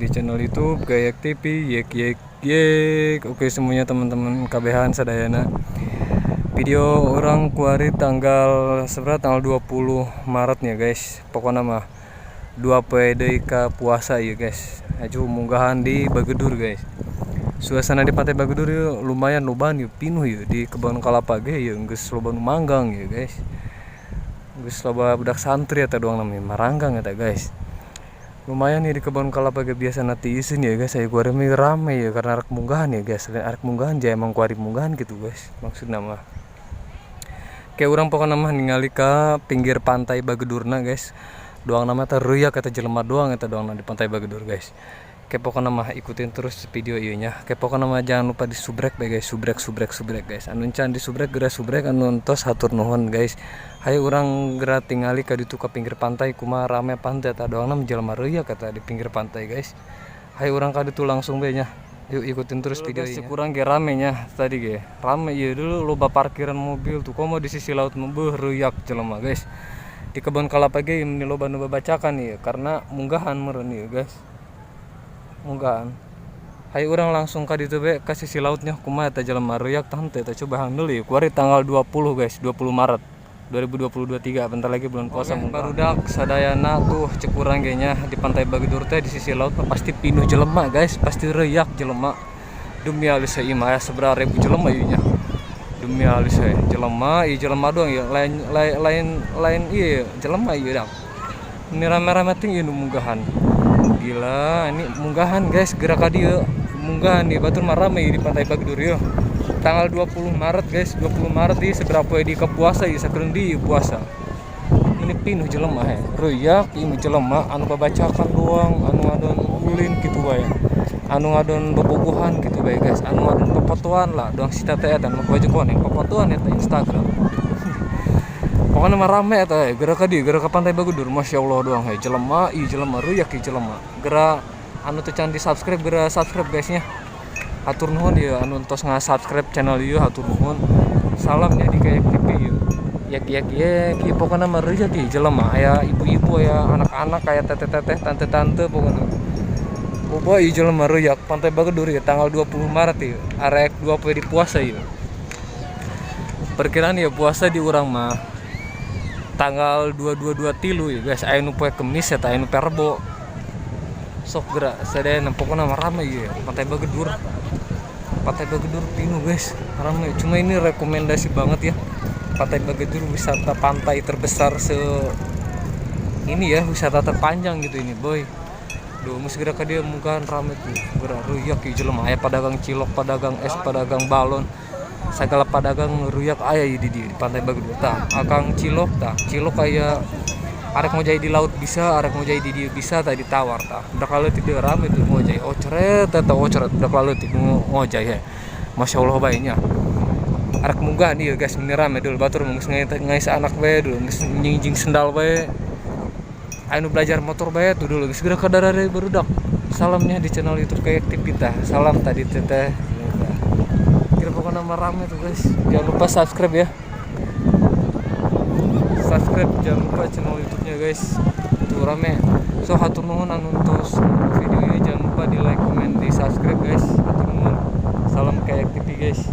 di channel YouTube Gayak TV. Yek yek yek. Oke, semuanya teman-teman kabehan sadayana. Video urang kuari tanggal seberapa? Tanggal 20 Maret nya, guys. Pokoknya mah 2 poe deui ka puasa ya, guys. Aju munggahan di Bagedur, guys. Suasana di Pantai Bagedur ya lumayan loba yeuh, pinuh ya. Di kebun kalapa ge ya geus loba nu manggang ya, guys. Geus loba budak santri eta doang namanya maranggang eta, guys. Lumayan nih di kebun kelapa ge, biasa nanti isin ya, guys. Saya kuari mah rame ya karena arek munggahan ya, guys. Selain arek munggahan ja emang kuari munggahan gitu, guys. Maksudna mah kayak urang pokoknya mah ningali ke pinggir pantai Bagedurna, guys. Doang nama teh reuyak eta jelema doang eta doang di pantai Bagedur, guys. Kayak pokoknya mah ikutin terus video ieu nya. Kayak pokoknya mah jangan lupa di subrek bae, guys. Subrek, subrek, subrek, guys. Anu can di subrek geura subrek, anu entos hatur nuhun, guys. Hayu urang geura tingali ka ditu ka pinggir pantai, kumaha rame pantai eta doang mah jelema reuyak eta di pinggir pantai, guys. Hayu urang ka ditu langsung bae nya. Yuk, ikutin terus video ini. Kurang ge rame nya tadi ge. Rame ieu dulu, loba parkiran mobil tuh. Komo di sisi laut mah beuh reuyak jelema, guys. Di kebun kalapa ge meni loba nu babacakan ieu karena munggahan meureun ieu, guys. Munggahan. Hayu urang langsung ka ditu be ka sisi lautnya, kumaha eta jelema reuyak tah henteu eta, coba hang deui. Kuari tanggal 20, guys, 20 Maret 2022, 3 bentar lagi bulan puasa. Oke, barudak sadayana tuh, cek urang ge nya di Pantai Bagedur teh di sisi laut mah pasti pinuh jelema, guys, pasti reuyak jelema. Demi alus ieu mah aya sabaraha ribu jelema ieu nya. Demi alus jelema, ieu jelema doang ya, lain lain lain lain ieu jelema ieu dah. Ini rame-rame ting ieu nu munggahan. Gila, ini munggahan, guys, gerak ka dieu. Munggahan nih, batur mah rame di Pantai Bagedur ieu. Tanggal 20 Maret, guys, 20 Maret di seberapa di ke puasa ieu, sakereun di puasa. Ini pinuh jelema he. Reuyak ieu jelema anu babacakan doang, anu ngadon ulin gitu bae. Anu ngadon bobogohan gitu bae, guys. Anu ngadon popotoan lah, doang si teteh eta nu baju koneng popotoan eta Instagram. Pokoknya mah rame eta he. Geura ka dieu, geura ka Pantai Bagedur, Masya Allah doang he. Jelema, ieu jelema reuyak ieu jelema. Geura anu teu can di subscribe geura subscribe, guys, nya. Hatur nuhun ya anu tos nga-subscribe channel ieu, hatur nuhun. Salamnya di Kayak TV ieu. Yek yek yek, ieu pokoknya mah reuyak ieu jelema, aya ibu-ibu, aya anak-anak, aya teteh-teteh, tante-tante pokoknya. Loba ieu jelema reuyak Pantai Bagedur ya tanggal 20 Maret ieu. Arek 2 poe di puasa ieu. Perkiraan ya puasa di urang mah tanggal 22 23 ya, guys. Aya nu poe Kemis eta, aya nu poe Rebo. Sok geura sadayana, pokoknya mah rame ieu Pantai Bagedur. Pantai Bagedur pinuh, guys, rame. Cuma ini rekomendasi banget ya. Pantai Bagedur wisata pantai terbesar se ini ya, wisata terpanjang gitu ini, boy. Duh, mesti geura ka dieu munggahan rame tuh. Geura reuyak ieu jelema, aya pedagang cilok, pedagang es, pedagang balon. Segala pedagang reuyak aya ieu di dieu di Pantai Bagedur. Tah, akang cilok tah, cilok aya arek ngojay di laut bisa, arek ngojay di dieu bisa, tah ditawar tah. Budak leutik dieu rame tuh ngojay. Ocret eta ocret budak leutik ngojay he. Masya Allah bae nya. Arek munggah nih, guys, meni rame dulu batur geus ngais anak bae dulu, geus nyingjing sendal bae. Anu belajar motor bae tuh dulu geus geura ka darare barudak. Salamnya di channel YouTube Kayak TV tah. Salam tadi teteh. Kira pokoknya mah rame tuh, guys. Jangan lupa subscribe ya. Subscribe jangan lupa channel YouTube-nya, guys. Tuh rame. So hatur nuhun anu tos video ini, jangan lupa di like, comment, di subscribe, guys. Hatur nuhun. Salam Kayak TV, guys.